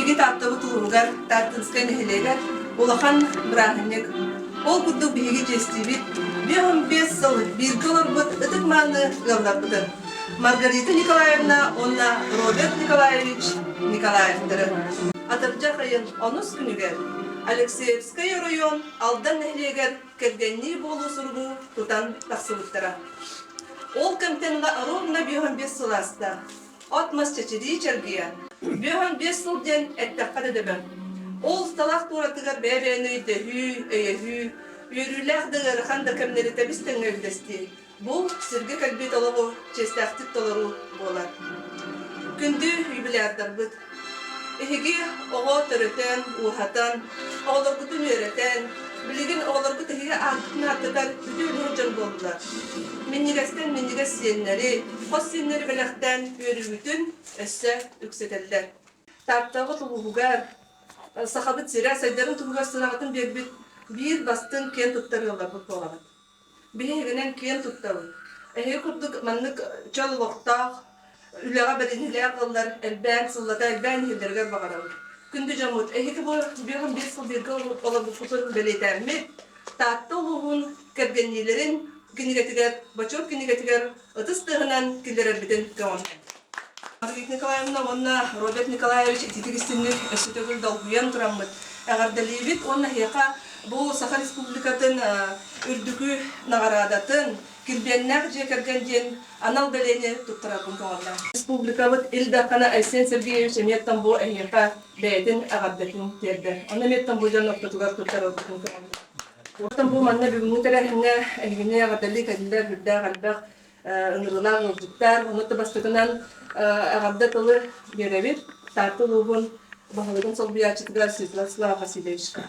биһиги Тааттабыт улууһугар Тааттынскай нэһилиэгэр улахан бырааһынньык. Ол курдук биһиги чиэстиибит 55 сыл бииргэ олорбут ытык-мааны ыалларбытын Маргарита Николаевна уонна Роберт Николаевич Николаевтары. Атырдьах ыйын онус күнүгэр Алексеевскай оройуон Алдан нэһилиэгэр кэргэннии буолуу суругу тутан тахсыбыттара. Ол кэмтэн ыла ровно 55 сыл ааста. От-мас чэчирии чэлгийэ. 55 сыл диэн эттэххэ да дөбөҥ. Ол талах туоратыгар бэйэ-бэйэни өйдөһүү, өйөһүү, үөрүүлээх да ыарахан да кэмнэри тэбис-тэҥҥэ үллэстии, бу сиргэ кэлбит олоҕу чиэстээхтик толоруу буолар. Күндү юбилярдарбыт, эһиги оҕо төрөтөн, ууһатан, оҕолоргутун үөрэтэн, билигин оҕолоргут эһиги ааккытын ааттатар үтүө үлэһит дьон буоллулар. Минньигэстэн минньигэс сиэннэри, хос сиэннэри бэлэхтээн үөрүүгүтүн өссө үксэтэллэр. Тааттаҕыт улууһугар Сахабыт сирэ сайдарын туһугар сыраҕытын биэрбит биир бастыҥ киэн туттар ыалларбыт буолаҕыт. Биһигинэн киэн туттабыт. Эһиги курдук маннык чөл олохтоох, үлэҕэ бэриниилээх ыаллар элбээн, сыллата элбээн иһэллэригэр баҕарабыт. Күндү дьоммут, эһиги бу 55 сыл бииргэ олорбуппутун бэлиэтээммит, Таатта улууһун кэргэнниилэрин кинигэтигэр, Бочуот кинигэтигэр ытыс тыаһынан киллэрэрбитин көҕүллээн. Маргарита Николаевна уонна Роберт Николаевич ититик истинник өссө төгүл долгуйан тураммыт эҕэрдэлиибит уонна эһиэхэ бу Саха Республикатын үрдүкү наҕараадатын Килбиэннээх дьиэ кэргэн диэн анал бэлиэни туттарарбын көҕүллээн. Республикабыт Ил Дархана Айсен Сергеевич эмиэттэн бу эһиэхэ бэйэтин эҕэрдэтин тиэрдэр. Онно эмиэттэн бу дьон ортотугар туттарарбытын көҕүллээн. Оттон бу манна бүгүҥҥү тэрээһиҥҥэ эһигини эҕэрдэлии кэллилэр үрдээх элбэх ыҥырыылаах ыалдьыттар. Ону да бастакынан эҕэрдэ тылы биэрэбит Таатта улууһун баһылыгын солбуйааччытыгар Светлана Васильевичка.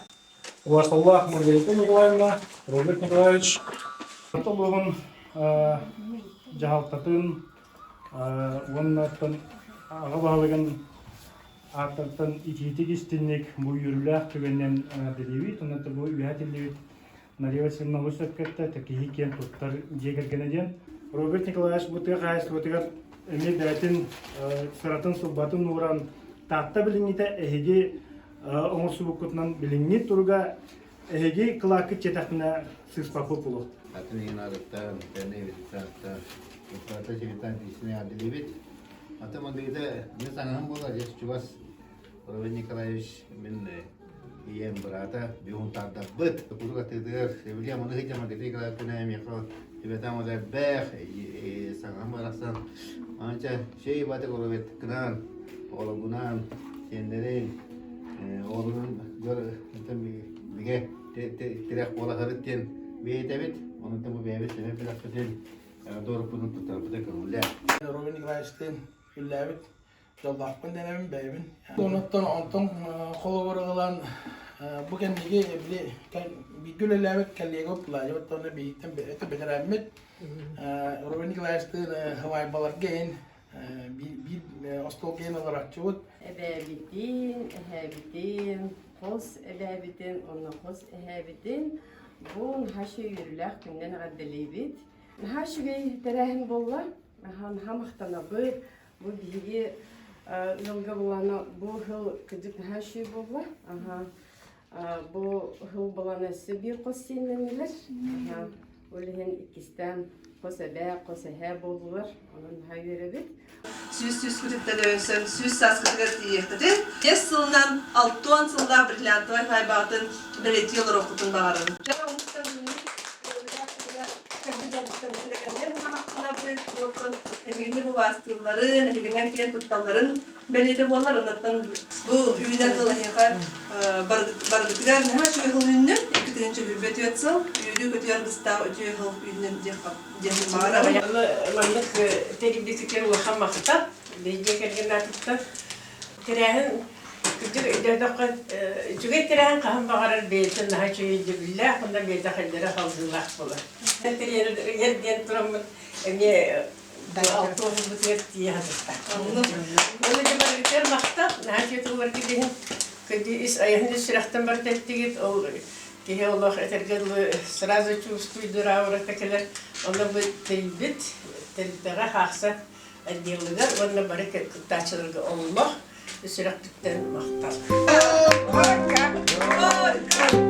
Убасталлаах Маргарита Николаевна, Роберт Николаевич, Таатта улууһун дьаһалтатын уонна аҕа баһылыгын ааттартан итиитик истинник бу үөрүүлээх түгэнинэн эҕэрдэлиибит. Онон бу үөһэ этиллибит Мария Васильевна олус сөпкө эттэ, киһи киэн туттар дьиэ кэргэнэ диэн. Роберт Николаевич бу тыа хаһаайыстыбатыгар эмиэ бэйэтин сыратын-сылбатын ууран Таатта билиҥҥитэ эһиги оҥорсубуккутунан билиҥҥи туруга эһиги кылааккыт чэтэхпинэ сыыспаппыт буолуо. Атын иһин аадыттан, тэнэ Управата сиритан тиисини аадылыбит. Аты мандыыта мин саҥаһым буолар, чугас Роберт Николаевич мин ийэм быраата биһун тардаппыт. Куруук атыытыгар сөбүлээн маны сылдьан Маргарита Николаевна миэхэ түбэтэн олорбэх, саҥаһым барахсан анча шей батык Роберт кынаан, оҕолоргунаан, сиэннэрин, оҕолорун бигэ тирэх буола сырыт диэн бэйэтэбит. Онон бу бэйэбит сэмэй бэлэхпитин доруппутун туттарбыта көҥүллээх. Роберт Николаевичтыын үллээбит дьоллоохпун дэнэбин бэйэбин. Онуттан онтон холобур ылан бу кэнниги били бииргэ үлэлээбит коллега Пладимир уонна биһиттэн бэйэтэ бэтэрээммит Роберт Николаевичтыын хавайбаларга иһин биир остуолга иһин олороччубут. Эбээбитин, эһээбитин, хос эбээбитин уонна хос эһээбитин бу наһаа үөрүүлээх күнүнэн эҕэрдэлиибит. Наһаа үчүгэй тэрээһин буолла. Наһаа махтанабыт. Бу биһиги ыалга булана бу сыл кырдьык наһаа үчүгэй буолла. Бу сыл булан өссө биир хос сиэннэннилэр. Ол иһин иккистээн хос эбээ, хос эһээ буоллулар. Онон наһаа үөрэбит. Сүүс сүүскүтүттэн өйөнсөн сүүс сааскытыгар тиийиэххитин, биэс сылынан алтуон сыллаах бриллиантовай хайбаҕытын бэлиэтии олоруоххутун баҕарабын. Эһигини убаастыылларын, эһигинэн киэн тутталларын бэлиэтэ буолар. Оннуттан бу үүнэр сыл эһиэхэ барыгытыгар наһаа үчүгэй сыл үүннүн. 2024 сыл үөрүү-көтүү аргыстаах үтүө сыл үүннүн диэххэ баҕарабын. Маннык тэрийбитигэр улахан махтал. Биһиги кэргэн аатыттан тэрээһин кырдьык өйдөөтөххө үчүгэй тэрээһин хаһан баҕарар бэйэтин наһаа үчүгэй өйдөбүллээх уонна бэйэтэ хэллэрэ халдыылаах буолар. Тэрийэр диэн тураммыт эмиэ алтуобулбутугар тиийэ сатыста. Онно дьэ барыгытыгар махтал, наһаа үчүгэй тылларгыт иһин кырдьык ис айаһын ис сүрэхтэн барыта эттигит, ол киһи олох этэргэ дылы сразу чувствуйдуур аурата кэлэр. Онно бу тэрийбит тэрилтэҕэ хаахса отделыгар уонна бары кыттааччыларга оллох. сүрэхпиттэн махтал. Горько! Горько!